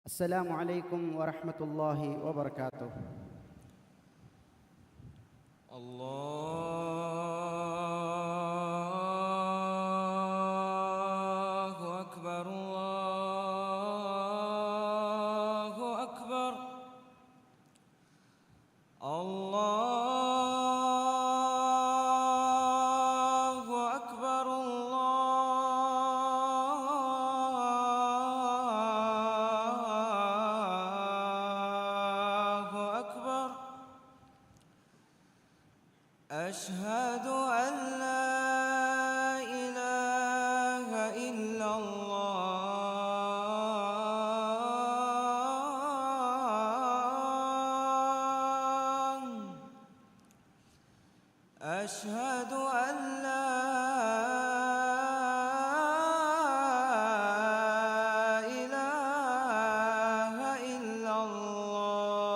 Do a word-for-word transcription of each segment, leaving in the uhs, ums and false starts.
السلام عليكم ورحمة الله وبركاته. الله أكبر، الله أكبر. الله أكبر، الله أكبر. أشهد أن لا إله إلا الله. أشهد أن لا إله إلا الله.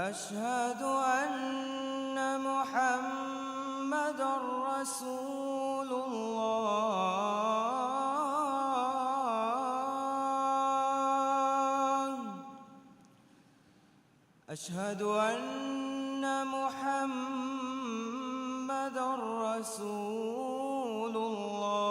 أشهد أن محمدا رسول الله. أشهد أن محمدا رسول الله.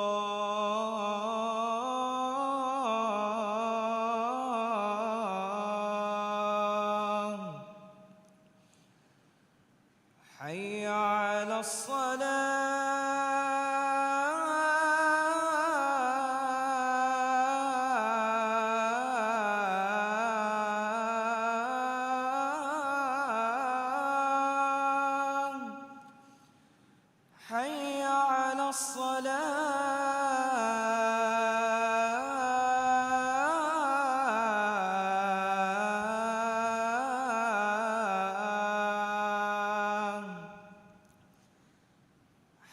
حي على الصلاة. حي على الصلاة.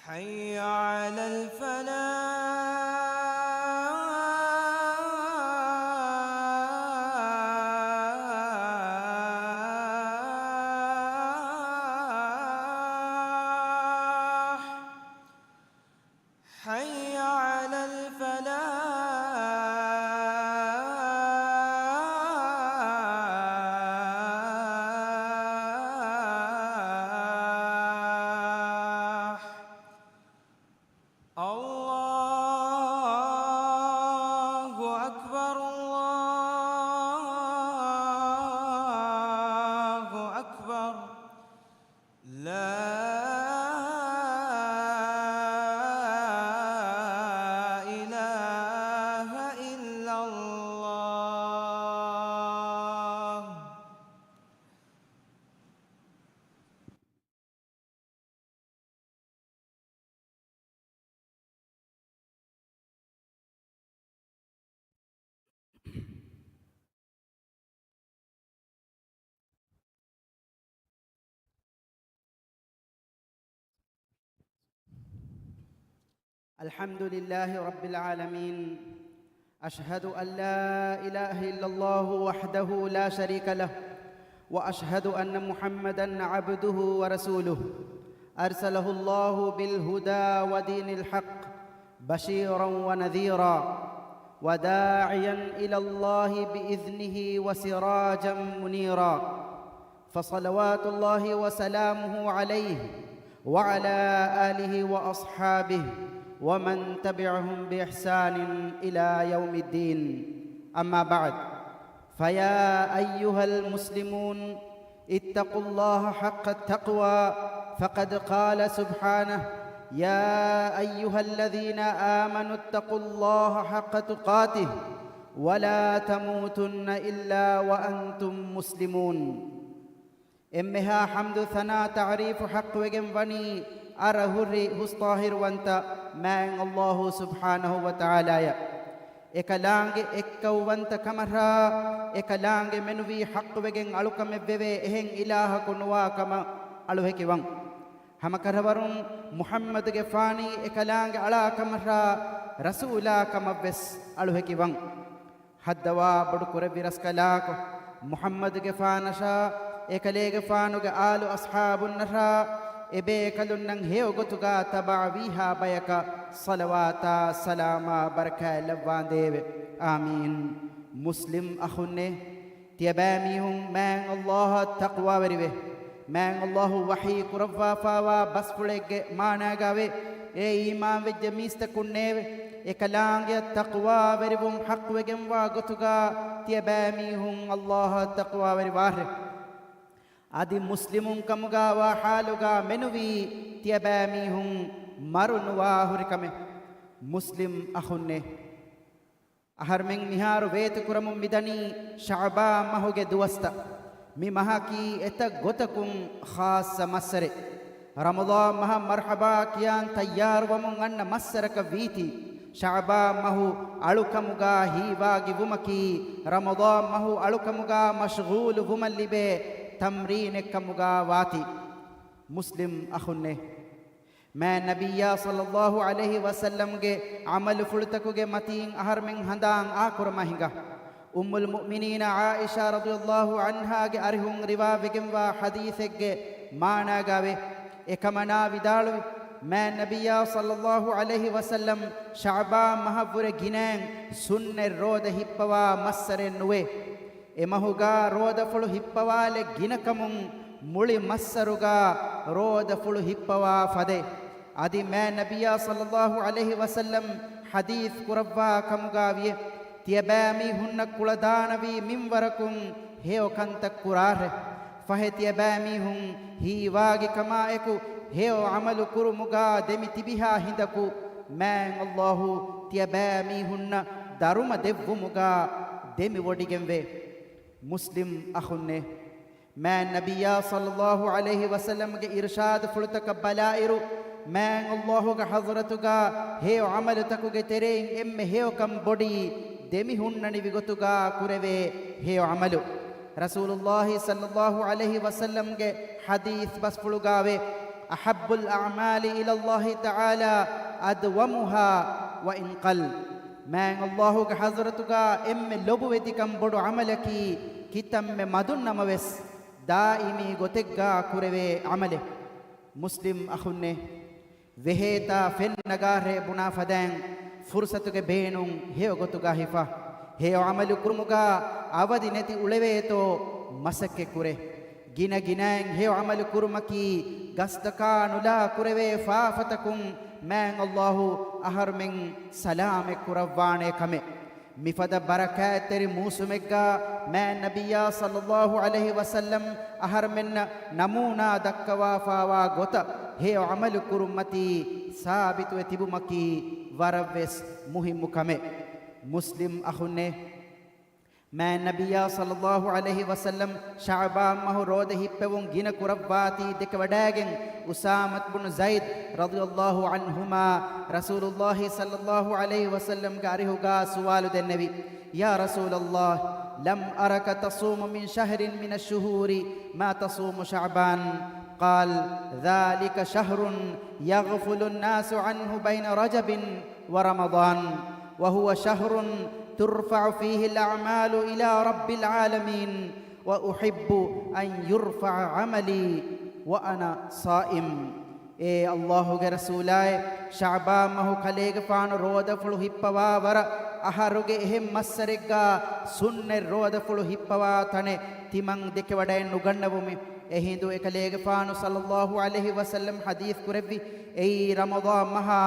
حي على الفلاح. حي على الفلاح. الله أكبر، الله أكبر. لا إله إلا الله. الحمد لله رب العالمين. أشهد أن لا إله إلا الله وحده لا شريك له، وأشهد أن محمدا عبده ورسوله، أرسله الله بالهدى ودين الحق بشيرا ونذيرا، وداعيا إلى الله بإذنه وسراجا منيرا. فصلوات الله وسلامه عليه وعلى آله وأصحابه ومن تبعهم بإحسان إلى يوم الدين. أما بعد، فيا أيها المسلمون، اتقوا الله حق التقوى، فقد قال سبحانه: يا أيها الذين آمنوا اتقوا الله حق تقاته ولا تموتن إلا وأنتم مسلمون. އެންމެހާ ޙަމްދު ސަނާ ތަޢުރީފު ޙައްޤުވެގެން ވަނީ އަރަހުރި ހުސްޠާހިރުވަންތަ މާތް ﷲ ސުބްޙާނަހޫ ވަތަޢާލާއަށް. އެކަލާނގެ އެއްކައުވަންތަ ކަމަށާ، އެކަލާނގެ މެނުވީ ޙައްޤުވެގެން އަޅުކަމެއް ވެވޭ އެހެން އިލާހަކު ނުވާ ކަމަށް އަޅުހެކިވަން. ހަމަކަށަވަރުން މުޙައްމަދުގެފާނީ އެކަލާނގެ އަޅާ ކަމަށާ، ރަސޫލާ ކަމަށްވެސް އަޅުހެކިވަން. ހައްދަވާ ބޮޑު ކުރެއްވި ރަސްކަލާކޮ، މުޙައްމަދުގެފާނަށާ، އެކަލޭގެފާނުގެ އާލު އަޞްޙާބުންނަށާ، އެބޭކަލުންނަށް ހެޔޮ ގޮތުގަ ތަބަޢަވީހާ ބަޔަކަށް ޞަލަވާތާ ސަލާމާ ބަރަކާތް ލައްވާނދޭވެ. އާމީން. މުސްލިމް އަޚުންނޭ، ތިޔަބައިމީހުން މާތް ﷲ އަށް ތަޤްވާވެރިވެ. މާތް ﷲ ވަޙީ ކުރައްވާފާވާ ބަސްފުޅެއްގެ މާނާގައިވޭ، އޭ އީމާންވެއްޖެ މީސްތަކުންނޭވެ! އެކަލާނގެއަށް ތަޤްވާވެރިވުން ޙައްޤުވެގެންވާ ގޮތުގަ ތިޔަބައިމީހުން ﷲ އަށް ތަޤްވާވެރިވާށެ. އަދި މުސްލިމުން ކަމުގަ ވާ ޙާލުގަ މެނުވީ ތިޔަބައިމީހުން މަރު ނުވާ ހުރި ކަމެއް. މުސްލިމް އަޚުންނޭ، އަހަރުމެން މިހާރު ވޭތުކުރަމުން މިދަނީ ޝަޢުބާން މަހުގެ ދުވަސްތައް. މި މަހަކީ އެތައް ގޮތަކުން ޚާއްޞަ މައްސަރެއް. ރަމަޟާން މަހަށް މަރްޙަބާ ކިޔާން ތައްޔާރުވަމުން އަންނަ މައްސަރަކަށް ވީތީ، ޝަޢުބާން މަހު އަޅުކަމުގަ ހީވާގި ވުމަކީ، ރަމަޟާން މަހު އަޅުކަމުގަ މަޝްޣޫލު ވުމަށް ލިބޭ ތަމްރީނެއް ކަމުގަ ވާތީ. މުސްލިމް އަޚުންނޭ، މާތް ނަބިއްޔާ ޞައްލައްލާހު ޢަލައިހި ވަސައްލަމްގެ ޢަމަލުފުޅުތަކުގެ މަތީން އަހަރުމެން ހަނދާން އާކުރަމާ ހިނގާ. އުއްމުލް މުއުމިނީނަ ޢާއިޝާ ރަޟިޔައްލާހު ޢަންހާގެ އަރިހުން ރިވާވެގެންވާ ޙަދީޘެއްގެ މާނާގައިވޭ، އެކަމަނާ ވިދާޅުވި، މާތް ނަބިއްޔާ ޞައްލައްލާހު ޢަލައިހި ވަސައްލަމް ޝަޢުބާން މަހަށްވުރެ ގިނައިން ސުންނަތް ރޯދަ ހިއްޕަވާ މައްސަރެއް ނުވޭ. އެމަހުގަ ރޯދަފުޅު ހިއްޕަވާލެއް ގިނަކަމުން މުޅި މައްސަރުގަ ރޯދަފުޅު ހިއްޕަވާ ފަދައިން. އަދި މާތް ނަބިއްޔާ ޞައްލައްލާހު ޢަލައިހި ވަސައްލަމް ޙަދީޘް ކުރައްވާ ކަމުގަ ވިޔަ، ތިޔަބައިމީހުންނަށް ކުޅަދާނަވީ މިންވަރަކުން ހެޔޮ ކަންތައް ކުރާށެ. ފަހެ ތިޔަބައިމީހުން ހީވާގި ކަމާއެކު ހެޔޮ ޢަމަލު ކުރުމުގަ ދެމި ތިބިހާ ހިނދަކު، މާތް ﷲ ތިޔަބައިމީހުންނަށް ދަރުމަ ދެއްވުމުގަ ދެމިވޮޑިގެންވޭ. މުސްލިމް އަޚުންނޭ، މާތް ނަބިއްޔާ ޞައްލައްލާހު ޢަލައިހި ވަސައްލަމްގެ އިރުޝާދުފުޅުތަކަށް ބަލާއިރު، މާތް ﷲގެ ޙަޟްރަތުގަ ހެޔޮ ޢަމަލުތަކުގެ ތެރެއިން އެންމެ ހެޔޮކަން ބޮޑީ ދެމިހުންނަނިވި ގޮތުގަ ކުރެވޭ ހެޔޮ ޢަމަލު. ރަސޫލުﷲ ޞައްލައްލާހު ޢަލައިހި ވަސައްލަމްގެ ޙަދީޘް ބަސްފުޅުގައިވޭ، أحب الأعمال إلى الله تعالى أدومها وإن قل. މާތް ﷲގެ ޙަޟްރަތުގަ އެންމެ ލޮބުވެތިކަން ބޮޑު ޢަމަލަކީ، ކިތަންމެ މަދުން ނަމަވެސް، ދާއިމީ ގޮތެއްގަ ކުރެވޭ ޢަމަލެއް. މުސްލިމް އަޚުންނޭ، ވެހޭތާ ފެން ނަގާށޭ ބުނާ ފަދައިން، ފުރުޞަތުގެ ބޭނުން ހެޔޮ ގޮތުގަ ހިފާ. ހެޔޮ ޢަމަލު ކުރުމުގަ އަވަދި ނެތި އުޅެވޭތޯ މަސައްކަތް ކުރޭ. ގިނަ ގިނައިން ހެޔޮ ޢަމަލު ކުރުމަކީ، ގަސްތަކާ ނުލާ ކުރެވޭ ފާފަތަކުން މާތް ﷲ އަހަރުމެން ސަލާމަތް ކުރައްވާނޭ ކަމެއް. މިފަދަ ބަރަކާތްތެރި މޫސުމެއްގަ މާތް ނަބިއްޔާ ޞައްލައްލާހު ޢަލައިހި ވަސައްލަމް އަހަރުމެންނަށް ނަމޫނާ ދައްކަވާފާވާ ގޮތަށް ހެޔޮ ޢަމަލު ކުރުންމަތީ ސާބިތުވެ ތިބުމަކީ ވަރަށްވެސް މުހިއްމު ކަމެއް. މުސްލިމް އަޚުންނޭ، މާތް ނަބިއްޔާ ޞައްލައްލާހު ޢަލައިހި ވަސައްލަމް ޝަޢުބާން މަހު ރޯދަ ހިއްޕެވުން ގިނަ ކުރައްވާތީ ދެކެވަޑައިގެން، އުސާމަތު ބުނު ޒައިދު ރަޟިޔައްލާހު ޢަންހުމާ ރަސޫލުﷲ ޞައްލައްލާހު ޢަލައިހި ވަސައްލަމްގެ އަރިހުގަ ސުވާލު ދެންނެވި، يا رسول الله، لم أرك تصوم من شهر من الشهور ما تصوم شعبان. قال، ذلك شهر يغفل الناس عنه بين رجب ورمضان، وهو شهر ترفع فيه الأعمال إلى رب العالمين، وأحب أن يرفع عملي وأنا صائم. އޭ ﷲގެ ރަސޫލާއޭ، ޝަޢުބާން މަހު ކަލޭގެފާނު ރޯދަފުޅު ހިއްޕަވާ ވަރަށް އަހަރުގެ އެހެން މައްސަރެއްގަ ސުންނަތް ރޯދަފުޅު ހިއްޕަވާ ތަނެއް ތިމަން ދެކެވަޑައެއް ނުގަންނަވުމޭ. އެހިނދު އެކަލޭގެފާނު ޞައްލައްލާހު ޢަލައިހި ވަސައްލަމް ޙަދީޘް ކުރެއްވި، އެއީ ރަމަޟާން މަހާ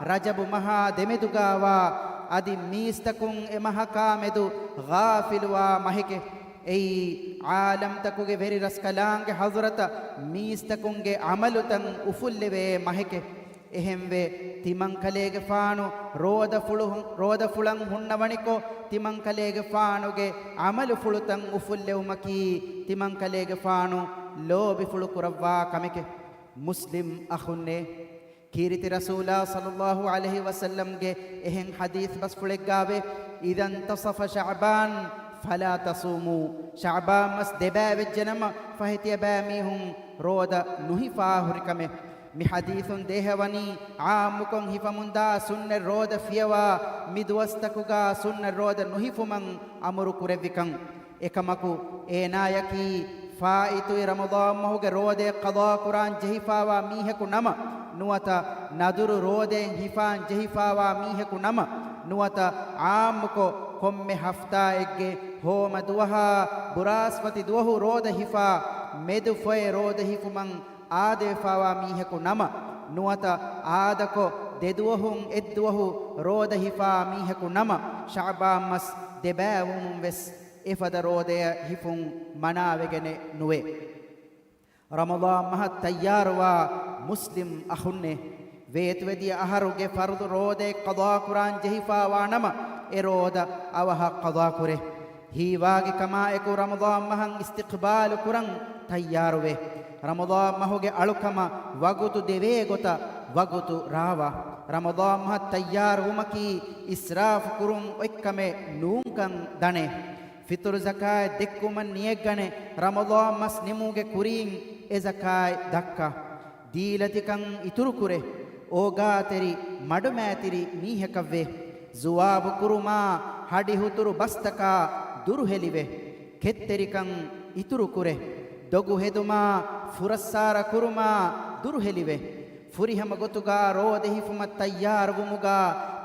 ރަޖަބު މަހާ ދެމެދުގަވާ އަދި މީސްތަކުން އެ މަހަކާ މެދު ޣާފިލުވާ މަހެކޭ. އެއީ ޢާލަމްތަކުގެ ވެރި ރަސްކަލާނގެ ޙަޟްރަތަށް މީސްތަކުންގެ ޢަމަލުތައް އުފުއްލެވޭ މަހެކޭ. އެހެންވެ، ތިމަންކަލޭގެފާނު ރޯދަފުޅު، ރޯދަފުޅަށް ހުންނަވަނިކޮށް، ތިމަންކަލޭގެފާނުގެ ޢަމަލުފުޅުތައް އުފުއްލެވުމަކީ، ތިމަންކަލޭގެފާނު ލޯބިފުޅު ކުރައްވާ ކަމެކޭ. މުސްލިމް އަޚުންނޭ، ކީރިތި ރަސޫލާ ޞައްލައްލާހު ޢަލައިހި ވަސައްލަމްގެ އެހެން ޙަދީޘް ބަސްފުޅެއްގައިވޭ، إذا انتصف شعبان فلا تصوموا. ޝަޢުބާން މަސް ދެބައިވެއްޖެނަމަ، ފަހެ ތިޔަބައިމީހުން ރޯދަ ނުހިފާ ހުރިކަމެއް. މި ޙަދީޘުން ދޭހަވަނީ، ޢާއްމުކޮށް ހިފަމުންދާ ސުންނަތް ރޯދަ ފިޔަވާ، މި ދުވަސްތަކުގަ ސުންނަތް ރޯދަ ނުހިފުމަށް އަމުރު ކުރެއްވިކަން. އެކަމަކު، އޭނާޔަކީ ފާއިތުވި ރަމަޟާން މަހުގެ ރޯދައެއް ޤަޟާ ކުރާން ޖެހިފާވާ މީހަކު ނަމަ، ނުވަތަ ނަދުރު ރޯދައެއް ހިފާން ޖެހިފާވާ މީހަކު ނަމަ، ނުވަތަ ޢާއްމުކޮށް ކޮންމެ ހަފްތާއެއްގެ ހޯމަ ދުވަހާ ބުރާސްފަތި ދުވަހު ރޯދަ ހިފާ މެދު ފޮއެ ރޯދަ ހިފުމަށް އާދަވެފާވާ މީހަކު ނަމަ، ނުވަތަ އާދަކޮށް ދެދުވަހުން އެއްދުވަހު ރޯދަ ހިފާ މީހަކު ނަމަ، ޝަޢުބާން މަސް ދެބައިވުމުން ވެސް އެފަދަ ރޯދަޔަށް ހިފުން މަނާވެގެނެއް ނުވޭ. ރަމަޟާން މަހަށް ތައްޔާރުވާ މުސްލިމް އަޚުންނޭ! ވޭތުވެދިޔަ އަހަރުގެ ފަރުޟު ރޯދައެއް ޤަޟާ ކުރާން ޖެހިފާވާ ނަމަ، އެ ރޯދަ އަވަހަށް ޤަޟާ ކުރޭ. ހީވާގި ކަމާއެކު ރަމަޟާން މަހަށް އިސްތިޤްބާލު ކުރަން ތައްޔާރުވޭ. ރަމަޟާން މަހުގެ އަޅުކަމަށް ވަގުތު ދެވޭ ގޮތަށް ވަގުތު ރާވާ. ރަމަޟާން މަހަށް ތައްޔާރުވުމަކީ އިސްރާފު ކުރުން އޮތްކަމެއް ނޫންކަން ދަނޭ. ފިޠުރު ޒަކާތް ދެއްކުމަށް ނިޔަތްގަނެ، ރަމަޟާން މަސް ނިމުމުގެ ކުރީން އެ ޒަކާތް ދައްކާ. ދީލަތިކަން އިތުރުކުރޭ. އޯގާތެރި، މަޑުމައިތިރި މީހަކަށްވޭ. ޒުވާބު ކުރުމާ، ހަޑިހުތުރު ބަސްތަކާ ދުރުހެލިވޭ. ކެތްތެރިކަން އިތުރުކުރޭ. ދޮގު ހެދުމާ، ފުރައްސާރަ ކުރުމާ ދުރުހެލިވޭ. ފުރިހަމަ ގޮތުގަ ރޯދަ ހިފުމަށް ތައްޔާރުވުމުގަ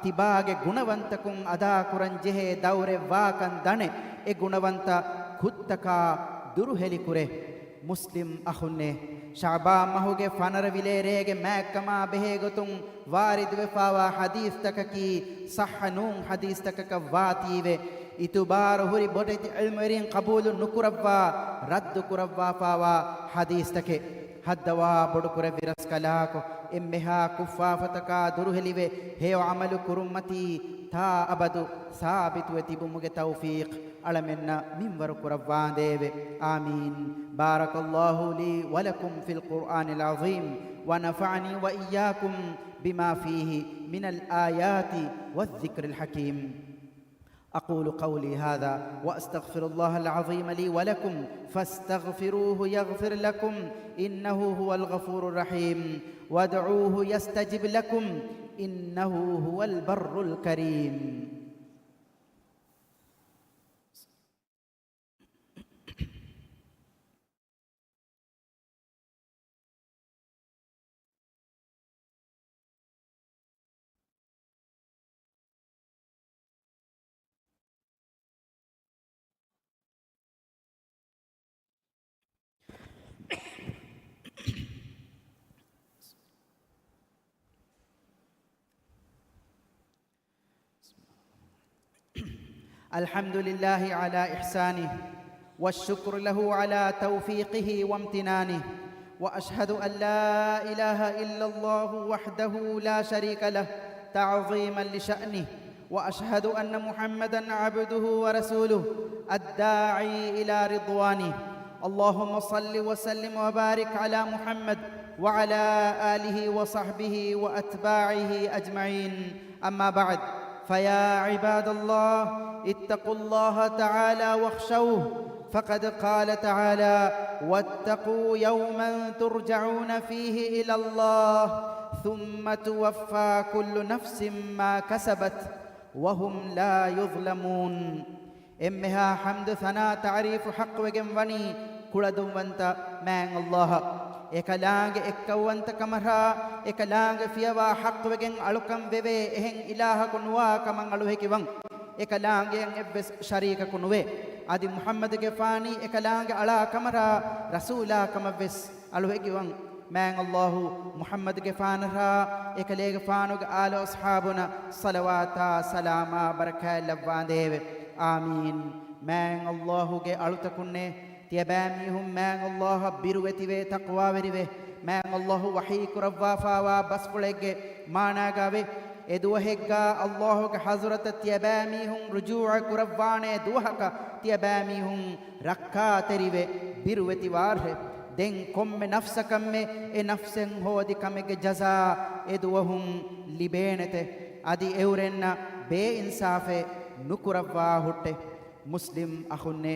ތިބާގެ ގުނަވަންތަކުން އަދާކުރަން ޖެހޭ ދައުރެއް ވާކަން ދަނެ، އެ ގުނަވަންތަ ކުށްތަކާ ދުރުހެލިކުރޭ. މުސްލިމް އަޚުންނޭ! ޝަޢުބާން މަހުގެ ފަނަރަ ވިލޭރޭގެ މާތްކަމާ ބެހޭގޮތުން ވާރިދުވެފާވާ ޙަދީޘްތަކަކީ ޞައްޙަ ނޫން ޙަދީޘްތަކަކަށް ވާތީވެ، އިތުބާރު ހުރި ބޮޑެތި ޢިލްމުވެރިން ޤަބޫލު ނުކުރައްވާ، ރައްދު ކުރައްވާފާވާ ޙަދީޘްތަކެއް. ހައްދަވާ ބޮޑުކުރެއްވި ރަސްކަލާކޮ، އެންމެހާ ކުށްފާފަތަކާ ދުރުހެލިވެ، ހެޔޮ ޢަމަލު ކުރުންމަތީ ތާ އަބަދު ސާބިތުވެ ތިބުމުގެ ތައުފީޤް އަޅަމެންނަށް މިންވަރު ކުރައްވާނދޭވެ. آمين. بارك الله لي ولكم في القرآن العظيم، ونفعني وإياكم بما فيه من الآيات والذكر الحكيم. أقول قولي هذا وأستغفر الله العظيم لي ولكم فاستغفروه يغفر لكم إنه هو الغفور الرحيم، وادعوه يستجب لكم إنه هو البر الكريم. الحمد لله على إحسانه، والشكر له على توفيقه وامتنانه، وأشهد أن لا إله إلا الله وحده لا شريك له تعظيما لشأنه، وأشهد أن محمدا عبده ورسوله الداعي إلى رضوانه. اللهم صل وسلم وبارك على محمد وعلى آله وصحبه وأتباعه أجمعين. أما بعد، فيا عباد الله، اتقوا الله تعالى واخشوه، فقد قال تعالى: واتقوا يوما ترجعون فيه إلى الله ثم توفى كل نفس ما كسبت وهم لا يظلمون. އެންމެހާ ޙަމްދު ސަނާ ތަޢުރީފު ޙައްޤުވެގެން ވަނީ ކުޅަދުންވަންތަ މާތް ﷲ އަށް. އެކަލާނގެ އެއްކައުވަންތަކަމަށާ، އެކަލާނގެ ފިޔަވާ ޙައްޤުވެގެން އަޅުކަން ވެވޭ އެހެން އިލާހަކު ނުވާ ކަމަށް އަޅުހެކިވަން. އެކަލާނގެއަށް އެއްވެސް ޝަރީކަކު ނުވޭ. އަދި މުޙައްމަދުގެފާނީ އެކަލާނގެ އަޅާ ކަމަށާ، ރަސޫލާ ކަމަށްވެސް އަޅުހެކިވަން. މާތް ﷲ މުޙައްމަދުގެފާނަށާ، އެކަލޭގެފާނުގެ އާލު އަޞްޙާބުންނަށް ޞަލަވާތާ ސަލާމާ ބަރަކާތް ލައްވާނދޭވެ. އާމީން. މާތް ﷲ ގެ އަޅުތަކުންނޭ! ތިޔަބައިމީހުން މާތް ﷲ އަށް ބިރުވެތިވެ ތަޤްވާވެރިވެ، މާތް ﷲ ވަޙީ ކުރައްވާފާވާ ބަސްފުޅެއްގެ މާނާގައި ވޭ. އެ ދުވަހެއްގަ ﷲ ގެ ޙަޟްރަތަށް ތިޔަބައިމީހުން ރުޖޫޢަ ކުރައްވާނެ ދުވަހަކަށް ތިޔަބައިމީހުން ރައްކާތެރިވެ ބިރުވެތިވާށޭ. ދެން ކޮންމެ ނަފްސަކަށްމެ އެ ނަފްސެއް ހޯދި ކަމެއްގެ ޖަޒާ އެ ދުވަހުން ލިބޭނެތެ. އަދި އެއުރެންނަށް ބޭއިންސާފެއް ނުކުރައްވާ ހުއްޓެ. މުސްލިމް އަޚުންނޭ!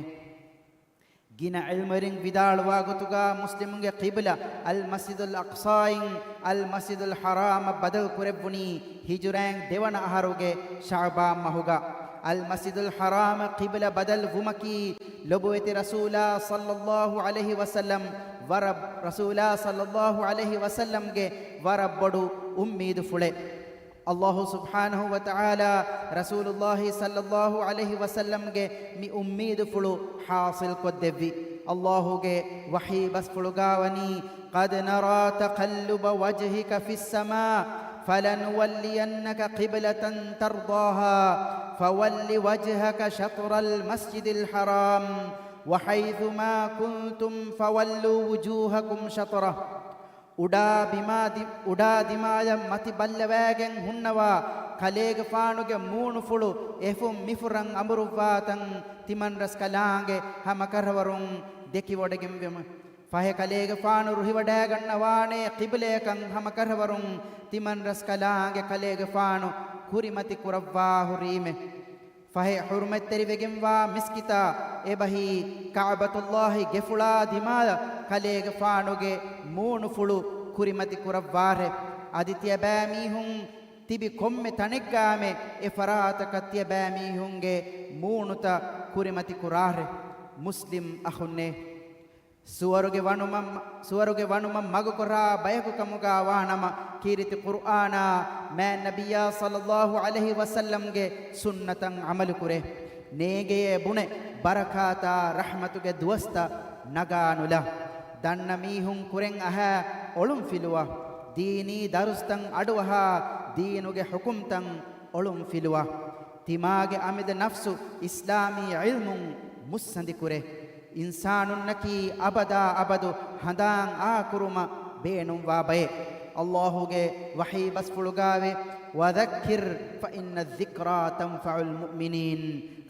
ގިނަ ޢިލްމުވެރިން ވިދާޅުވާ ގޮތުގަ މުސްލިމުންގެ ޤިބްލަ އަލްމަސްޖިދުލް އަޤްޞާއިން އަލްމަސްޖިދުލް ޙަރާމަށް ބަދަލު ކުރެއްވުނީ ހިޖުރައިން ދެވަނަ އަހަރުގެ ޝަޢުބާން މަހުގަ. އަލްމަސްޖިދުލް ޙަރާމަށް ޤިބްލަ ބަދަލު ވުމަކީ ލޮބުވެތި ރަސޫލާ ޞައްލައްލާހު ޢަލައިހި ވަސައްލަމް ވަރަށް، ރަސޫލާ ޞައްލައްލާހު ޢަލައިހި ވަސައްލަމްގެ ވަރަށް ބޮޑު އުއްމީދުފުޅެއް. އަލްލާހު ސުބްޙާނަހު ވަތަޢާލާ ރަސޫލުއްލާހި ޞައްލައްލާހު ޢަލައިހި ވަސައްލަމްގެ މި އުއްމީދުފުޅު ޙާޞިލް ކޮށްދެއްވި. އަލްލާހުގެ ވަޙީ ބަސްފުޅުގާ ވަނީ، قد نرى تقلب وجهك في السماء فلنولينك قبلة ترضاها فول وجهك شطر المسجد الحرام وحيث ما كنتم فولوا وجوهكم شطره. އުޑާ ބިމާ ދި-، އުޑާ ދިމާޔަށް މަތި ބައްލަވައިގެން ހުންނަވާ ކަލޭގެފާނުގެ މޫނުފުޅު އެފުން މިފުރަން އަނބުރުއްވާތަން ތިމަންރަސްކަލާނގެ ހަމަކަށަވަރުން ދެކިވޮޑިގެންވެމު. ފަހެ ކަލޭގެފާނު ރުހިވަޑައިގަންނަވާނޭ ޤިބްލަޔަކަށް ހަމަކަށަވަރުން ތިމަންރަސްކަލާނގެ ކަލޭގެފާނު ކުރިމަތި ކުރައްވާ ހުރީމެ. ފަހެ ޙުރުމަތްތެރިވެގެންވާ މިސްކިތާ އެބަހީ ކަޢުބަތުއްލާހި ގެފުޅާ ދިމާލަށް ކަލޭގެފާނުގެ މޫނުފުޅު ކުރިމަތި ކުރައްވާށެ. އަދި ތިޔަބައިމީހުން ތިބި ކޮންމެ ތަނެއްގާމެ އެ ފަރާތަކަށް ތިޔަބައިމީހުންގެ މޫނުތައް ކުރިމަތި ކުރާށެ. މުސްލިމް އަޚުންނޭ! ސުވަރުގެ ވަނުމަށް، ސުވަރުގެ ވަނުމަށް މަގުކުރާ ބަޔަކު ކަމުގާ ވާނަމަ، ކީރިތި ޤުރްއާނާ، މާތް ނަބިއްޔާ ޞައްލައްލާހު ޢަލައިހި ވަސައްލަމްގެ ސުންނަތަށް ޢަމަލުކުރޭ. ނޭނގެޔޭ ބުނެ، ބަރަކާތާ ރަޙްމަތުގެ ދުވަސްތައް ނަގާނުލާ. ދަންނަ މީހުން ކުރެން އަހާ އޮޅުންފިލުވާ. ދީނީ ދަރުސްތައް އަޑުއަހާ، ދީނުގެ ޙުކުމްތައް އޮޅުންފިލުވާ. ތިމާގެ އަމިއްލަ ނަފްސު އިސްލާމީ ޢިލްމުން މުއްސަނދިކުރޭ. އިންސާނުންނަކީ އަބަދާ އަބަދު ހަނދާން އާކުރުމަށް ބޭނުންވާ ބައެއް. އަލްލާހުގެ ވަޙީ ބަސްފުޅުގާވޭ، وذكر فإن الذكرى تنفع المؤمنين.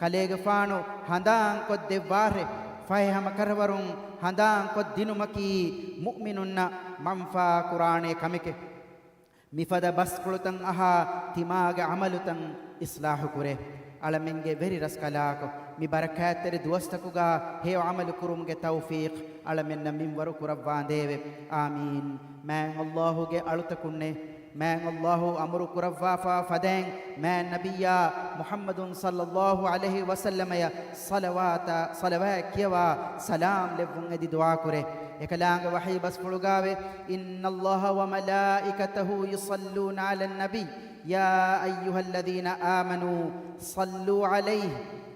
ކަލޭގެފާނު ހަނދާންކޮށްދެއްވާށެ. ފަހެ ހަމަކަށަވަރުން ހަނދާންކޮށްދިނުމަކީ މުއުމިނުންނަށް މަންފާ ކުރާނޭ ކަމެކެ. މިފަދަ ބަސްފުޅުތައް އަހާ ތިމާގެ ޢަމަލުތައް އިޞްލާޙުކުރޭ. އަޅަމެންގެ ވެރި ރަސްކަލާކޮ، މި ބަރަކާތްތެރި ދުވަސްތަކުގާ ހެޔޮ ޢަމަލު ކުރުމުގެ ތައުފީޤް އަޅަމެންނަށް މިންވަރު ކުރައްވާނދޭވެ. އާމީން. މާތް އަލްލާހުގެ އަޅުތަކުންނޭ، މާތް އަލްލާހު އަމުރު ކުރައްވާފާ ފަދައިން، މާތް ނަބިއްޔާ މުޙައްމަދު ޞައްލައްލާހު ޢަލައިހި ވަސައްލަމަޔަށް ޞަލަވާތާ، ޞަލަވާތް ކިޔަވާ ސަލާމް ލެއްވުން އެދި ދުޢާ ކުރޭ. އެކަލާނގެ ވަޙީ ބަސްފުޅުގާވޭ، إن الله وملائكته يصلون على النبي يا أيها الذين آمنوا صلوا عليه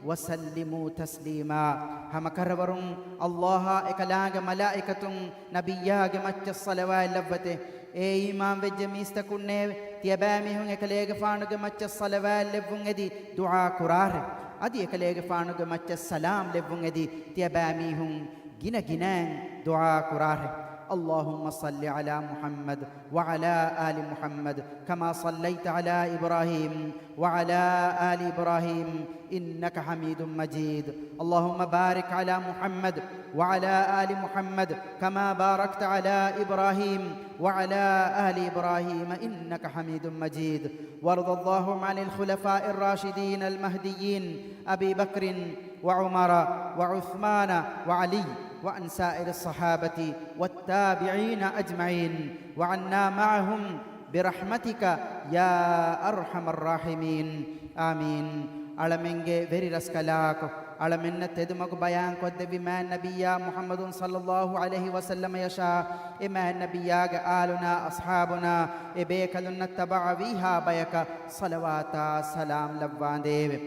وسلموا تسليما. ހަމަކަށަވަރުން އަލްލާހާ އެކަލާނގެ މަލާއިކަތުން ނަބިއްޔާގެ މައްޗަށް ޞަލަވާތް ލައްވަތޭ. އޭ އީމާން ވެއްޖެ މީސްތަކުންނޭވެ! ތިޔަބައިމީހުން އެކަލޭގެފާނުގެ މައްޗަށް ޞަލަވާތް ލެއްވުން އެދި ދުޢާ ކުރާށެ. އަދި އެކަލޭގެފާނުގެ މައްޗަށް ސަލާމް ލެއްވުން އެދި ތިޔަބައިމީހުން ގިނަ ގިނައިން ދުޢާ ކުރާށެ. اللهم صل على محمد وعلى آل محمد كما صليت على إبراهيم وعلى آل إبراهيم إنك حميد مجيد. اللهم بارك على محمد وعلى آل محمد كما باركت على إبراهيم وعلى آل إبراهيم إنك حميد مجيد. وارض اللهم عن الخلفاء الراشدين المهديين أبي بكر وعمر وعثمان وعلي وعن سائر الصحابة والتابعين أجمعين وعنا معهم برحمتك يا أرحم الراحمين. އާމީން. އަޅަމެންގެ ވެރި ރަސްކަލާކޮ، އަޅަމެންނަށް ތެދުމަގު ބަޔާންކޮށްދެއްވި މާތް ނަބިއްޔާ މުޙައްމަދު ޞައްލައްލާހު ޢަލައިހި ވަސައްލަމަޔަށާ އެ މާތް ނަބިއްޔާގެ އާލުންނާ އަޞްޙާބުންނާ އެ ބޭކަލުންނަށް ތަބަޢަވީހާ ބަޔަކަށް ޞަލަވާތާ ސަލާމް ލައްވާނދޭވެ.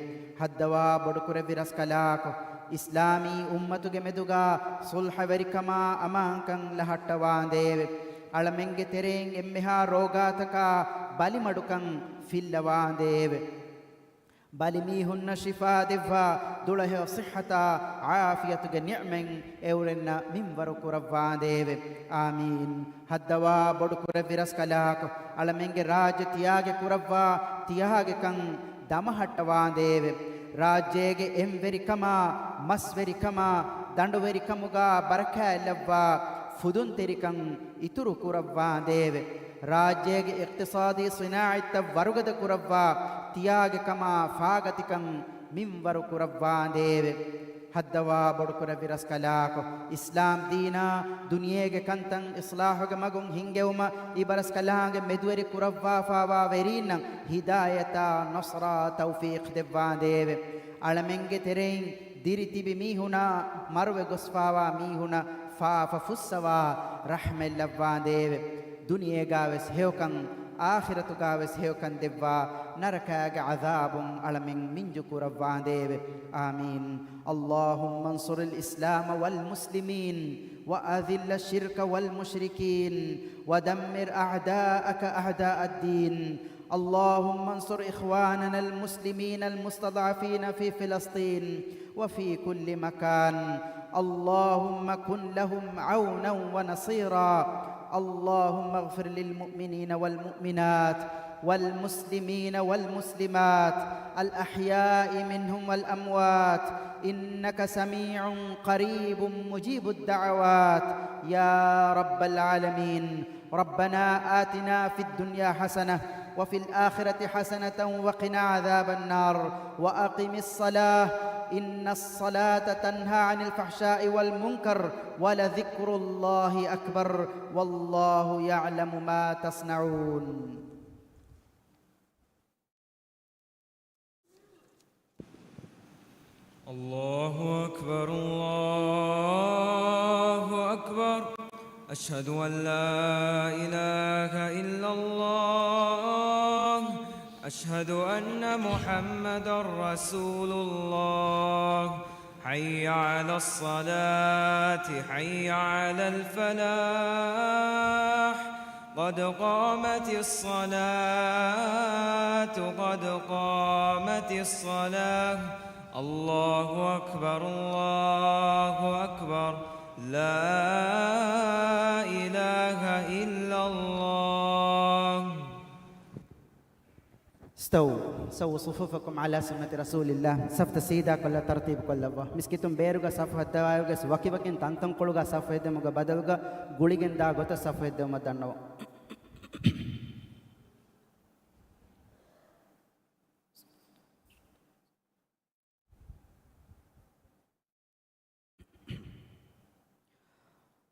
ހައްދަވާ ބޮޑުކުރެއްވި ރަސްކަލާކޮ، އިސްލާމީ އުއްމަތުގެ މެދުގާ ޞުލްޙަވެރިކަމާ އަމާންކަން ލަހައްޓަވާނދޭވެ. އަޅަމެންގެ ތެރެއިން އެންމެހާ ރޯގާތަކާ ބަލިމަޑުކަން ފިއްލަވާނދޭވެ. ބަލިމީހުންނަށް ޝިފާ ދެއްވާ ދުޅަހެޔޮ ޞިއްޙަތާ ޢާފިޔަތުގެ ނިޢުމަތް އެއުރެންނަށް މިންވަރު ކުރައްވާނދޭވެ. އާމީން. ހައްދަވާ ބޮޑުކުރެއްވި ރަސްކަލާކޮ، އަޅަމެންގެ ރާއްޖެ ތިޔާގެ ކުރައްވާ ތިޔާގެކަން ދަމަހައްޓަވާނދޭވެ. ރާއްޖޭގެ އެންވެރިކަމާ، މަސްވެރިކަމާ، ދަނޑުވެރިކަމުގާ ބަރަކާތްލައްވާ ފުދުންތެރިކަން އިތުރު ކުރައްވާނދޭވެ. ރާއްޖޭގެ އިޤްތިޞާދީ ޞިނާޢަތްތައް ވަރުގަދަ ކުރައްވާ ތިޔާގެ ކަމާ ފާގަތިކަން މިންވަރު ކުރައްވާނދޭވެ. ހައްދަވާ ބޮޑުކުރެއްވި ރަސްކަލާކޮ، އިސްލާމް ދީނާ ދުނިޔޭގެ ކަންތައް އިސްލާހުގެ މަގުން ހިންގެވުމަށް އިބަރަސްކަލާނގެ މެދުވެރި ކުރައްވާފާވާ ވެރީންނަށް ހިދާޔަތާ ނަޞްރާ ތައުފީޤް ދެއްވާނދޭވެ. އަޅަމެންގެ ތެރެއިން ދިރި ތިބި މީހުނާ މަރުވެ ގޮސްފާވާ މީހުނަށް ފާފަ ފުއްސަވާ ރަޙްމަތް ލައްވާނދޭވެ. ދުނިޔޭގާވެސް ހެޔޮކަން، އާޚިރަތުގާވެސް ހެޔޮކަން ދެއްވާ، ނަރަކާގެ ޢަޛާބުން އަޅަމެން މިންޖު ކުރައްވާނދޭވެ. އާމީން. اللهم انصر الإسلام والمسلمين، وأذل الشرك والمشركين، ودمر أعداءك أعداء الدين. اللهم انصر إخواننا المسلمين المستضعفين في فلسطين وفي كل مكان. اللهم كن لهم عونا ونصيرا. اللهم اغفر للمؤمنين والمؤمنات والمسلمين والمسلمات الأحياء منهم والأموات، إنك سميع قريب مجيب الدعوات يا رب العالمين. ربنا آتنا في الدنيا حسنة وفي الآخرة حسنة وقنا عذاب النار. وأقم الصلاة إن الصلاة تنهى عن الفحشاء والمنكر ولذكر الله أكبر والله يعلم ما تصنعون. الله أكبر، الله أكبر. أشهد أن لا إله إلا الله. أشهد أن محمدا رسول الله. حي على الصلاة، حي على الفلاح. قد قامت الصلاة، قد قامت الصلاة. الله أكبر، الله أكبر. لا إله إلا الله. استووا، سووا صفوفكم على سنة رسول الله. ސަފްތައް ސީދާކޮށްލާ ތަރުތީބުކޮށްލައްވާ. މިސްކިތުން ބޭރުގަ ސަފު ހައްދަވާއިރުގަސް ވަކިވަކިން ތަންތަންކޮޅުގަ ސަފު ހެއްދެމުގެ ބަދަލުގަ ގުޅިގެން ދާ ގޮތަށް ސަފު ހެއްދެވުމަށް ދަންނަވަން.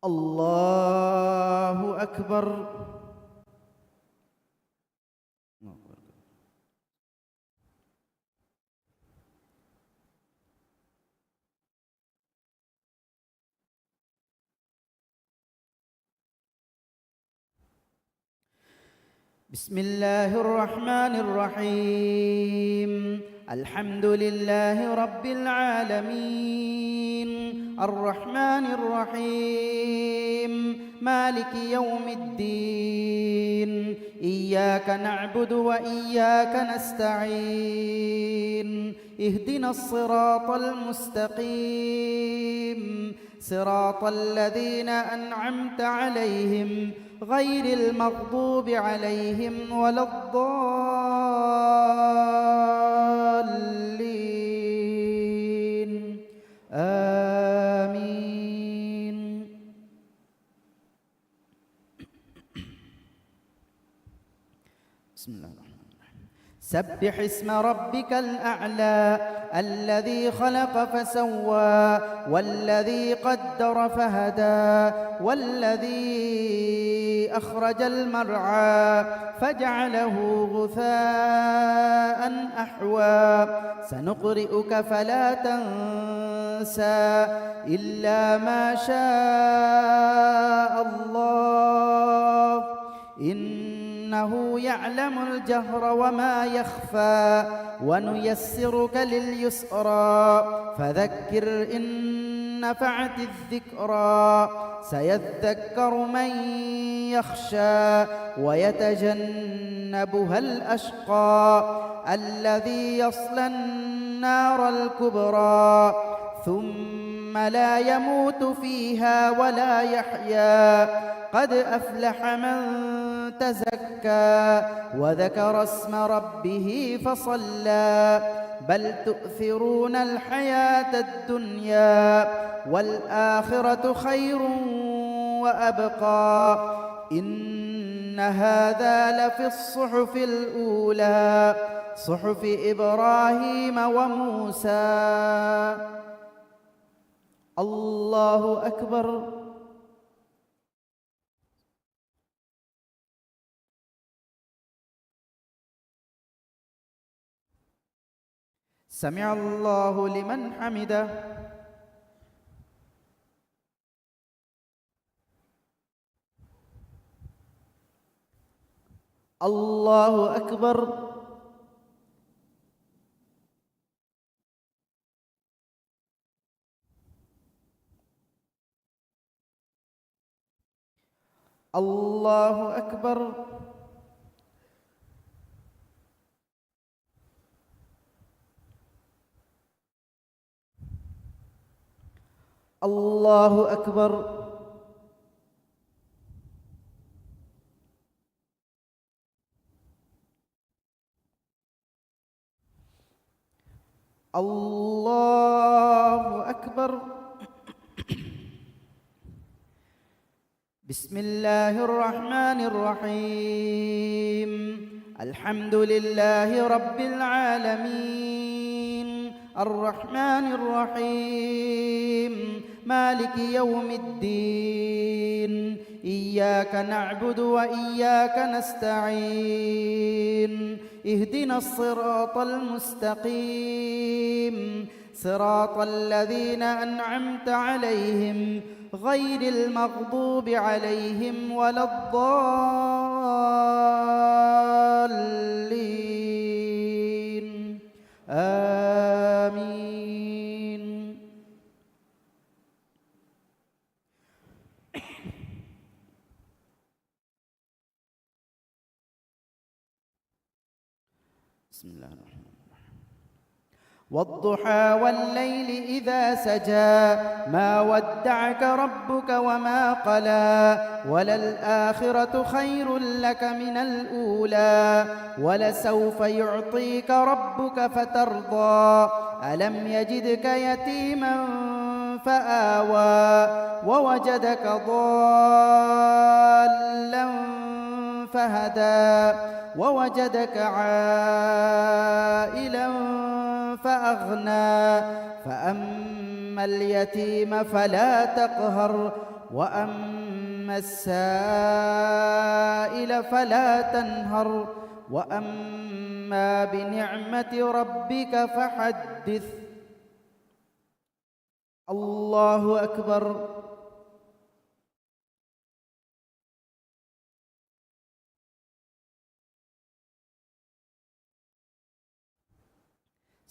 الله أكبر. بسم الله الرحمن الرحيم. الحمد لله رب العالمين. الرحمن الرحيم. مالك يوم الدين. إياك نعبد وإياك نستعين. اهدنا الصراط المستقيم. صراط الذين أنعمت عليهم غير المغضوب عليهم ولا الضالين. آمين. بسم الله الرحمن الرحيم. سبح اسم ربك الأعلى الذي خلق فسوى والذي قدر فهدى والذي أخرج المرعى فجعله غثاء أحوى. سنقرئك فلا تنسى إلا ما شاء الله إنه يعلم الجهر وما يخفى ونيسرك لليسرى فذكر إن نفعت الذكرى سيذكر من يخشى ويتجنبها الأشقى الذي يصلى النار الكبرى ثم لا يموت فيها ولا يحيا قد أفلح من تزكى وذكر اسم ربه فصلى بل تؤثرون الحياة الدنيا والآخرة خير وأبقى إن هذا لفي الصحف الأولى صحف إبراهيم وموسى. الله أكبر. سمع الله لمن حمده. الله أكبر. الله أكبر. الله أكبر. الله أكبر. بسم الله الرحمن الرحيم. الحمد لله رب العالمين. الرحمن الرحيم. مالك يوم الدين. إياك نعبد وإياك نستعين. اهدنا الصراط المستقيم. صراط الذين أنعمت عليهم غير المغضوب عليهم ولا الضالين. آمين. بسم الله الرحمن الرحيم. والضحى والليل إذا سجى، ما ودعك ربك وما قلى، وللآخرة خير لك من الأولى، ولسوف يعطيك ربك فترضى، ألم يجدك يتيما فآوى، ووجدك ضالا فهدى، ووجدك عائلا فأغنى، فأما اليتيم فلا تقهر، وأما السائل فلا تنهر، وأما بنعمة ربك فحدث. الله أكبر.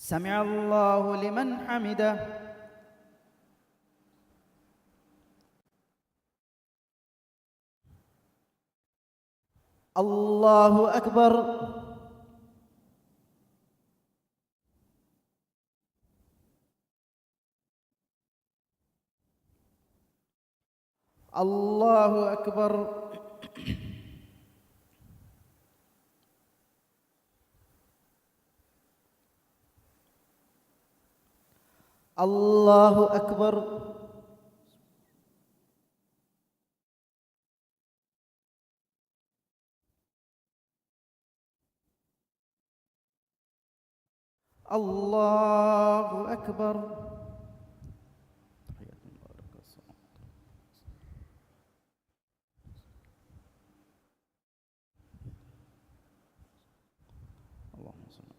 سمع الله لمن حمده. الله أكبر. الله أكبر. الله أكبر. الله أكبر. اللهم صل على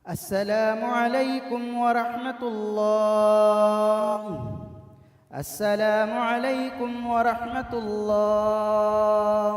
السلام عليكم ورحمة الله. السلام عليكم ورحمة الله.